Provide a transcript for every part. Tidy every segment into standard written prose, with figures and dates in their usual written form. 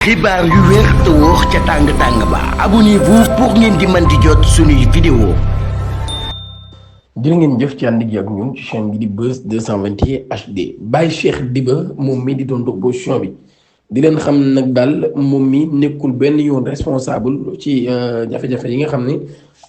xibaar yu wér te wóor ca tàng-tàng ba abonnez-vous pour ngeen di mën di jot suñuy vidéo. jërë ngeen jëf ci ànd gi ak ñun ci chaîne bi di Buzz 221 HD Baye Cheikh Diba moom mi di doon opposition bi di leen xam nag daal moom mi nekkul benn yoon responsable ci jafe-jafe yi nga xam ne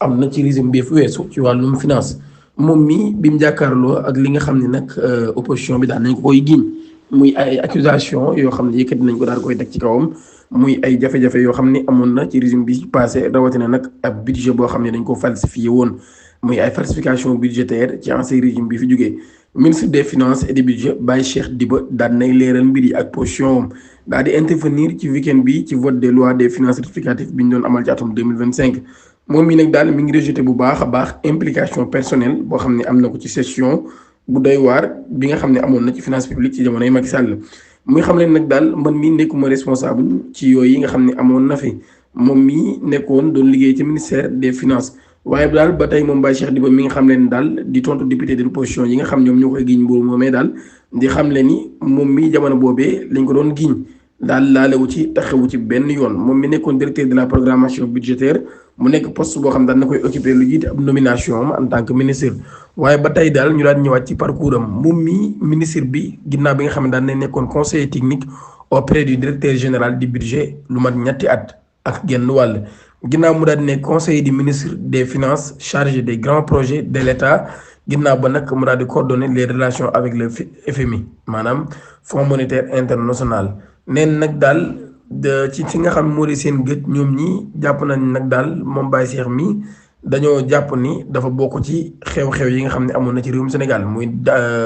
am na ci régime bi fu weesu ci wàllum finance moom mi bi mu jàkkaarloo ak li nga xam ne nag opposition bi daal nañ ko koy giñ muy ay accusation yoo xam ne yëkkati nañ ko daal koy teg ci kawam muy ay jafe-jafe yoo xam ne amoon na ci régime bi passé rawatina nag ab budget boo xam ne dañ ko falsifié woon muy ay falsification budgétaire ci ancien régime bi fi jógee ministre des finances et du budget Baye Cheikh Diba daan nay leeral mbir yi ak position am daal di intervenir ci week-end bi ci vote des lois des finances rectificatives bi ñu doon amal ci atum 2025 moom mi nag daal mi ngi rejeté bu baax a baax implication personnelle boo xam ne am na ko ci session bu doy waar bi nga xam ne amoon na ci finance publique ci jamonoy Macky Sall muy xam leen nag daal man mi nekkuma responsable ci yooyu yi nga xam ne amoon na fi moom mi nekkoon doon liggéey ci ministère des finances waaye daal ba tey moom Baye Cheikh Diba mi nga xam leen daal di tontu député de l'opposition yi nga xam ñoom ñoo koy giñ mbuur moomee daal di xam leen ni moom mi jamono boobee lañ ko doon giñ daal laalewu ci taxawu ci benn yoon moom mi nekkoon directeur de la programmation budgétaire mu nekk poste boo xam daal na koy occuper lu jiite ab nomination am en tant que ministre waaye ba tey daal ñu daan ñëwaat ci parcours am moom mi ministre bi ginnaaw bi nga xam ne daan ne nekkoon conseiller technique auprès du directeur général du budget lu mat ñetti at ak genn wàll ginnaaw mu daal di nekk conseiller du ministre des finances chargé des grands projets de l'État ginnaaw ba nag mu daal di coordonner les relations avec le FMI maanaam Fonds monétaire international neen nag daal ci fi nga xam moo di seen gët ñoom ñi jàpp nañ nag daal moom Baye Cheikh mi dañoo jàpp ni dafa bokk ci xew-xew yi nga xam ne amoon na ci réewum Sénégal muy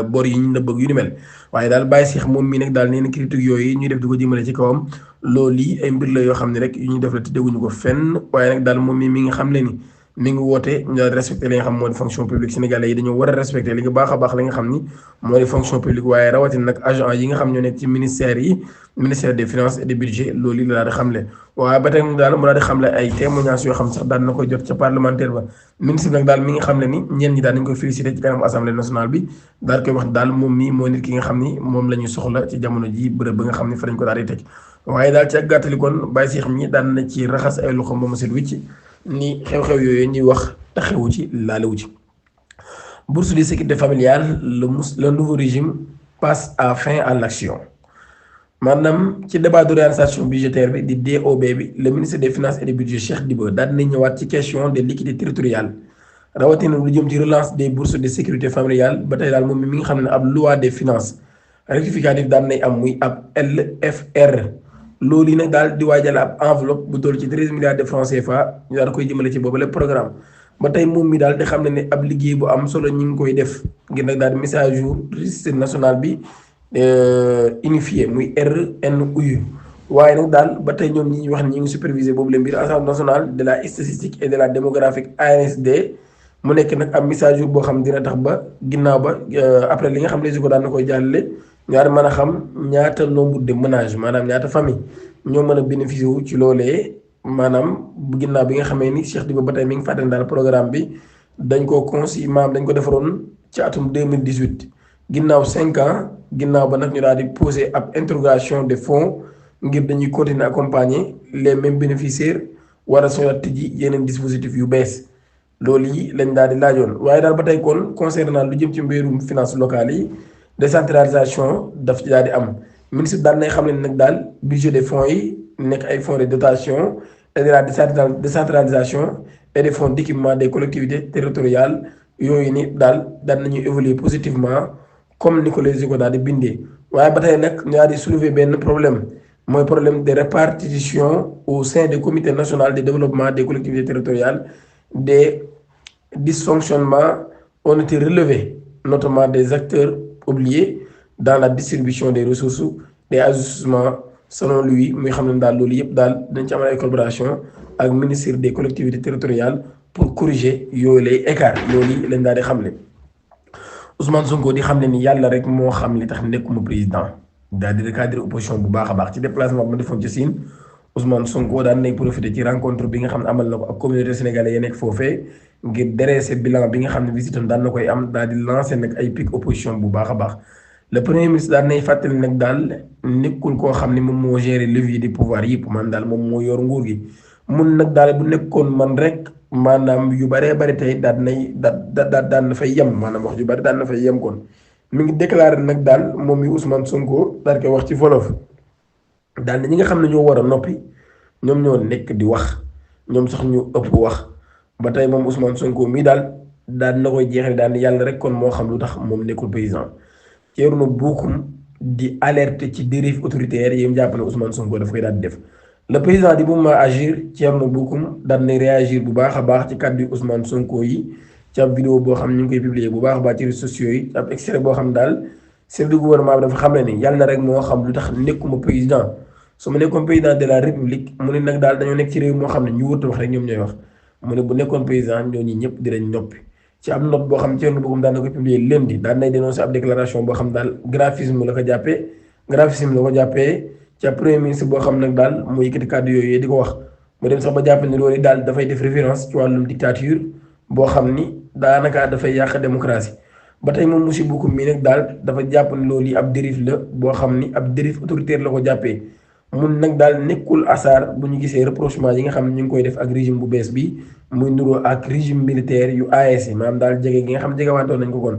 bor yi ñu nëbb ak yu ni mel waaye daal Baye Cheikh moom mii nag daal nee na critique yooyu ñuy def di ko jëmale ci kawam loolu yi ay mbir la yoo xam ne rek yu ñuy def la te teguñu ko fenn waaye nag daal moom mii mi nga xam ne ni mi ngi woote ñu daal respecté li nga xam moo di fonction publique sénégalais yi dañoo war a respecté li nga baax a baax li nga xam ni moo di fonction publique waaye rawatina nag agent yi nga xam ñoo nekk ci ministère yi ministère des finances et du budget loolu yi la daal di xamle waaye ba tey nag daal mu daal di xamle ay témoignages yoo xam sax daal na koy jot ca parlementaire ba ministre nag daal mi nga xam ne ni ñeen ñi daal nañ koy félicité ci kanam assemblée nationale bi daal koy wax daal moom mii moo nit ki nga xam ni moom la ñuy soxla ci jamono ji bërëb ba nga xam ni fa lañ ko daal di teg waaye daal ci ak gàttali kon Baye Cheikh mi daan na ci raxas ay loxo moomu set wicc ni xew-xew yooyu ñuy wax taxewu ci laalewu ci bourse de sécurité familiale le nouveau régime passe à fin à l'action maanaam ci débat d'orientation budgétaire bi di DOB bi le ministre des finances et du budget Cheikh Diba daal dina ñëwaat ci question des liquidités territoriales rawatina lu jëm ci relance des bourses de sécurité familiale ba tey daal moom mi nga xam ne ab loi des finances rectificative daan nay am muy ab LFR loolu yi nag daal di waajal ab enveloppe bu toll ci 13 milliards de francs CFA ñu daal koy jëmale ci boobu le programme ba tey moom mi daal di xam ne ab liggéey bu am solo ñu ngi koy def ngir nag daal di mise à jour registre national bi unifié muy RNU waaye nag daal ba tey ñoom ñi wax ne ñi ngi superviser boobu le mbir Agence nationale de la statistique et de la démographique ANSD mu nekk nag ab mise à jour boo xam dina tax ba ginnaaw ba après li nga xam les ko daan na koy jàllale ñaar mën a xam ñaata nombre de ménages maanaam ñaata famille ñoo mën a bénéficier wu ci loolee maanaam ginnaaw bi nga xamee ni Cheikh Diba ba tey mi ngi fàttali daal programme bi dañ ko conçu maanaam dañ ko defaroon ci atum 2018 ginnaaw 5 ans ginnaaw ba nag ñu daal di poser ab interrogation de fonds ngir dañuy continuer accompagner les mêmes bénéficiaires war a soxla tijji yeneen dispositifs yu bees loolu yi lañ daal di laajoon waaye daal ba tey kon concernant lu jëm ci mbirum finances locales yi décentralisation daf ci daal di am ministre daal nay xam ne nag daal budget des fonds yi nekk ay fonds de dotation et de la décentralisation et des fonds d'équipement des collectivités territoriales yooyu ni daal nañuy évoluer positivement comme ni ko les éco daal di bindee waaye ba tey nag ñu daal di soulever benn problème mooy problème de répartition au sein du comité national de développement des collectivités territoriales des dysfonctionnements ont été relevés notamment des acteurs oubliés dans la distribution des ressources des ajustements selon lui muy xam ne daal loolu yëpp daal dañ ci amal ay collaboration ak ministère des collectivités territoriales pour corriger yooyu lay écart loolu yi lañ daal di xamle Ousmane Sonko di xam ne ni yàlla rek moo xam li tax nekkuma président daal di recadrer opposition bu baax a baax ci déplacement bi ma defoon ci Sine Ousmane Sonko daan nay profité ci rencontre bi nga xam ne amal na ko ak communauté sénégalaise yi nekk foofee ngir dresser bilan bi nga xam ne visitam daan na koy am daal di lancer nag ay pic opposition bu baax a baax le premier ministre daal nay fàttali nag daal nekkul koo xam ne moom moo gérer levier du pouvoir yëpp man daal moom moo yor nguur gi mun nag daal bu nekkoon man rek maanaam yu bëree bëri tey daan nay daan na fay yem maanaam wax ju bëri daan na fay yem kon mi ngi déclaré nag daal moom mi Ousmane Sonko daal koy wax ci wolof daal ne ñi nga xam ne ñoo war a noppi ñoom ñoo nekk di wax ñoom sax ñu ëpp wax ba tey moom Ousmane Sonko mii daal na koy jeexal daal yàlla rek kon moo xam lu tax moom nekkul président Thierno Bocoum di alerte ci dérive autoritaire yi mu jàpp ne Ousmane Sonko daf koy daal di def le président di mouvement Agir Thierno Bocoum daal na réagir bu baax a baax ci kàddu Ousmane Sonko yi ci ab vidéo boo xam ne ñu ngi koy publier bu baax a baax ci réseaux sociaux yi ab extrait boo xam daal chef du gouvernement bi dafa xam ne ni yàlla na rek moo xam lu tax nekkuma président su ma nekkoon président de la république mu ne nag daal dañoo nekk ci réew moo xam ne ñu wërta wax rek ñoom ñooy wax mu ne bu nekkoon président ñooñu ñëpp dinañ noppi ci am note boo xam Thierno Bocoum daan na ko publier lundi daan nay dénoncer ab déclaration boo xam daal graphisme la ko jàppee ci ab premier ministre boo xam nag daal mu yëkkati kàddu yooyu di ko wax mu dem sax ba jàpp ne loolu daal dafay def référence ci wàllum dictature boo xam ni daanaka dafay yàq démocratie ba tey moom monsieur Bocoum mii nag daal dafa jàpp ne loolu yi ab dérive la boo xam ni ab dérive autoritaire la ko jàppee mun nag daal nekkul asaar bu ñu gisee rapprochement yi nga xam ne ñu ngi koy def ak régime bu bees bi muy nuroo ak régime militaire yu AES yi maanaam daal jege gi nga xam jege wantoon nañ ko kon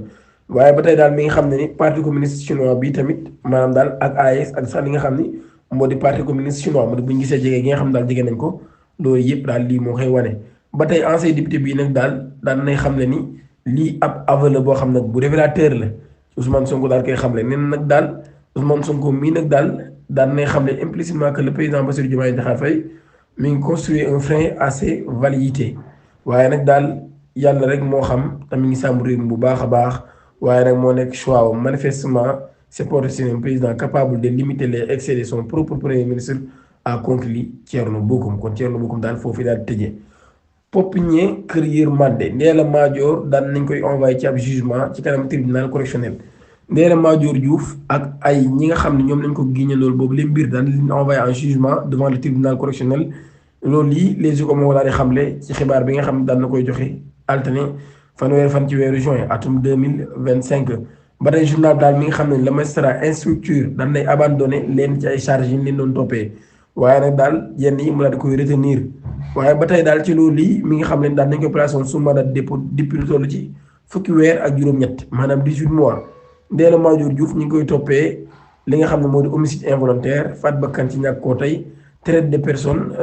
waaye ba tey daal mi nga xam ne ni parti communiste chinois bi tamit maanaam daal ak AES ak sax li nga xam ni moo di parti communiste chinois moo di bu ñu gisee jege gi nga xam daal jege nañ ko loolu yëpp daal lii moo koy wane ba tey ancien député bii nag daal nay xam ne ni lii ab aveu la boo xam nag bu révélateur la Ousmane Sonko daal koy xam ne nen nag daal Ousmane Sonko mii nag daal nay xam ne implicitement que le président Bassirou Diomaye Diakhar Faye mi ngi construire un frein à ses velléités waaye nag daal yàlla rek moo xam te mi ngi sàmm réew mi bu baax a baax waaye nag moo nekk choix am manifestement c'est pour un président capable de limiter les excès de son propre premier ministre a conclu Thierno Bocoum kon Thierno Bocoum daal foofu daal tëjee Popinier Kër Yërmande Ndella Madior daan nañ koy envoyé ci ab jugement ci kanam tribunal correctionnel Ndella Madior Diouf ak ay ñi nga xam ne ñoom lañ ko giññalool boobu les mbir daan leen envoyé en jugement devant le tribunal correctionnel loolu yi les Échos moo daal di xamle ci xibaar bi nga xam ne daan na koy joxe altine fanweeri fan ci weeru juin atum 2025 ba tey journal daal mi nga xam ne le magistrat instructeur daan nay abandonné leen ci ay charges yi ñu leen doon toppee waaye nag daal yenn yi mu daal di koy retenir waaye ba tey daal ci loolu yi mi nga xam ne daal nañ koy placé woon sous mandat de dépôt depuis lu toll ci fukki weer ak juróom-ñett maanaam 18 mois Ndella Madior Diouf ñu ngi koy toppee li nga xam ne moo di homicide involontaire faat bakkan ci ñàkk koo tey traite de personnes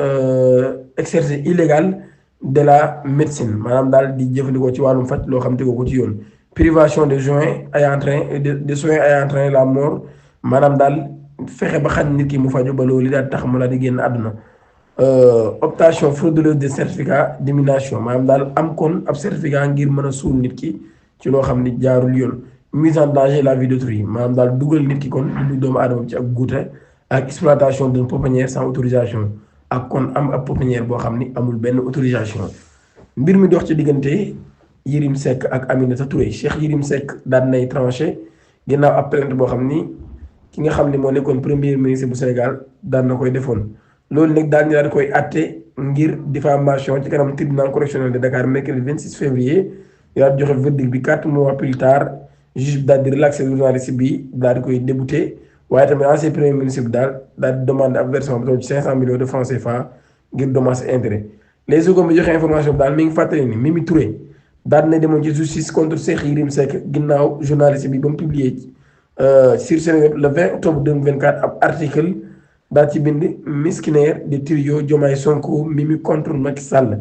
exercice illégal de la médecine maanaam daal di jëfandikoo ci wàllum faj loo xam tegoo ko ci yoon privation de soins ayant entraîné de soins ayant entraîné la mort maanaam daal fexe ba xañ nit ki mu faju ba loolu daal tax mu daal di génn àdduna obtention frauduleuse de certificat d'élimination maanaam daal am kon ab certificat ngir mën a suul nit ki ci loo xam ni jaarul yoon mise en danger la vie d'autrui maanaam daal dugal nit ki kon dundu doomu aadama ci ak guute ak exploitation d'une pouponnière sans autorisation ak kon am ab pouponnière boo xam ni amul benn autorisation mbir mi dox ci diggante Yérim Seck ak Aminata Touré Cheikh Yérim Seck daan nay tranché ginnaaw ab plainte boo xam ni ki nga xam ne moo nekkoon premier ministre bu Sénégal daan na koy defoon loolu nag daal ñu daal di koy àtte ngir diffamation ci kanam tribunal correctionnel de Dakar mercredi 26 février daal di joxe verdict bi 4 mois plus tard juge bi daal di relaxé journaliste bi daal di koy débouté waaye tamit ancien premier ministre bi daal di demandé ab version bu toll ci 500 millions de francs CFA ngir dommages et intérêts les Échos bi joxe information bi daal mi ngi fàttali ni Mimi Touré daal na demoon ci justice contre Cheikh Yérim Seck ginnaaw journaliste bi ba mu publié sur Seneweb le 20 octobre 2024 ab article daal ci bind miskinère de trio Diomaye Sonko Mimi contre Macky Sall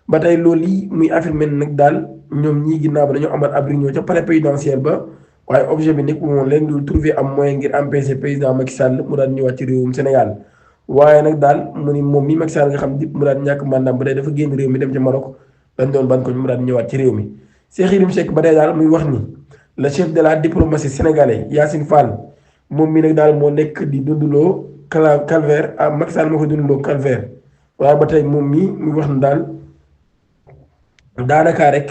ba tey loolu yi muy affirmé nag daal ñoom ñii ginnaaw ba dañoo amal ab réunion ca palais présidentiel ba waaye objet bi nekkul woon leen dul trouver am moyen ngir empêcher président Macky Sall mu daal ñëwaat ci réewum Sénégal waaye nag daal mu ni moom mi Macky Sall nga xam dip mu daal ñàkk mandaam ba tey dafa génn réew mi dem ca Maroc dañ doon ban ko mu daal ñëwaat ci réew mi Cheikh Yérim Seck ba tey daal muy wax ni le chef de la diplomatie sénégalais Yacine Fall moom mi nag daal moo nekk di dunduloo calvaire ah Macky Sall moo ko dunduloo calvaire waaye ba tey moom mii muy wax na daal daanaka rek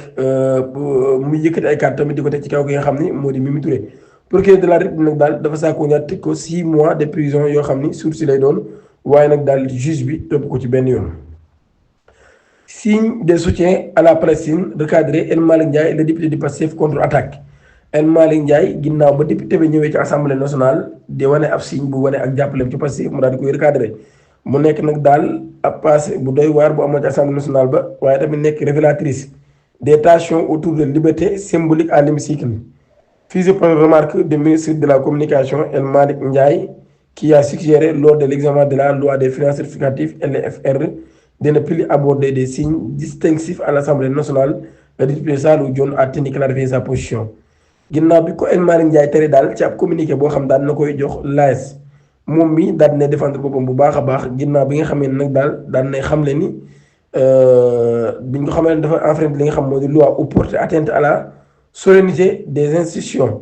muy yëkkati ay kàddu tamit di ko teg ci kaw gi nga xam ni moo di Mimi Touré procureur de la République nag daal dafa sàkku ñaar tëj ko 6 mois de prison yoo xam ni sursis lay doon waaye nag daal juge bi topp ko ci benn yoon. Signe de soutien à la Palestine recadré El Malick Ndiaye le député du Pastef contre-attaque El Malick Ndiaye ginnaaw ba député bi ñëwee ci assemblée nationale di wane ab signe bu wane ak jàppaleem ci Pastef mu daal di koy recadré mu nekk nag daal ab passé bu doy waar bu amoon ci assemblée nationale ba waaye tamit nekk révélatrice des tensions autour de liberté symbolique à l'hémicycle. Puis je prends remarque du ministre de la Communication El Malick Ndiaye qui a suggéré lors de l'examen de la loi des finances rectificative LFR de ne plus aborder des signes distinctifs à l'Assemblée nationale. Le député Salou Dione a tenu clarifier sa position. ginnaaw bi ko El Malick Ndiaye tere daal ci ab communiqué boo xam daal na koy jox l'AS moom mi daal ne défendre boppam bu baax a baax ginnaaw bi nga xamee ne nag daal nay xamle ni biñ ko xamee ne dafa enfreindre li nga xam moo di loi ou porter atteinte à la solennité des institutions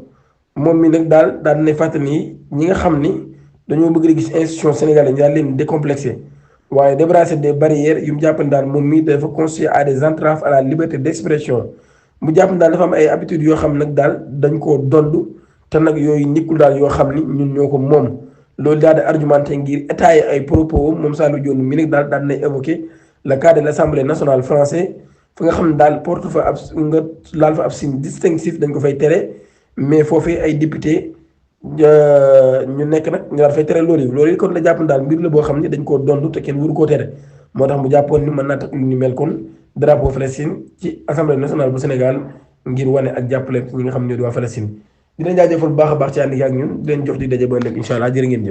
moom mi nag daal nay fàttali ni ñi nga xam ni dañoo bëgg di gis institution sénégalais ñu daal leen décomplexé waaye débarrasser des barrières yu mu jàppale daal moom mi dafa constituer à des entraves à la liberté d'expression mu jàpp daal dafa am ay habitudes yoo xam nag daal dañ koo dond te nag yooyu nikkul daal yoo xam ni ñun ñoo ko moom loolu daal di argumenté ngir état yi ay propos moom Salou Dione mi nag daal nay évoqué le cas de l'Assemblée nationale française fi nga xam ne daal porte fa ab nga laal fa ab signe distinctif dañ ko fay tere mais foofee ay député ñu nekk nag ñu daal fay tere loolu yi kon la jàpp daal mbir la boo xam ne dañ koo dond te kenn waru koo tere moo tax mu jàppoon ni mën naa tax lu ni mel kon drapeau Palestine ci assemblée nationale bu Sénégal ngir wane ak jàppale ñi nga xam ne ñoo di waa Palestine di leen jaajëfal bu baax a baax ci ànd ak ñun di leen jox di daje ba ëllëg incha allah jërë ngeen jëf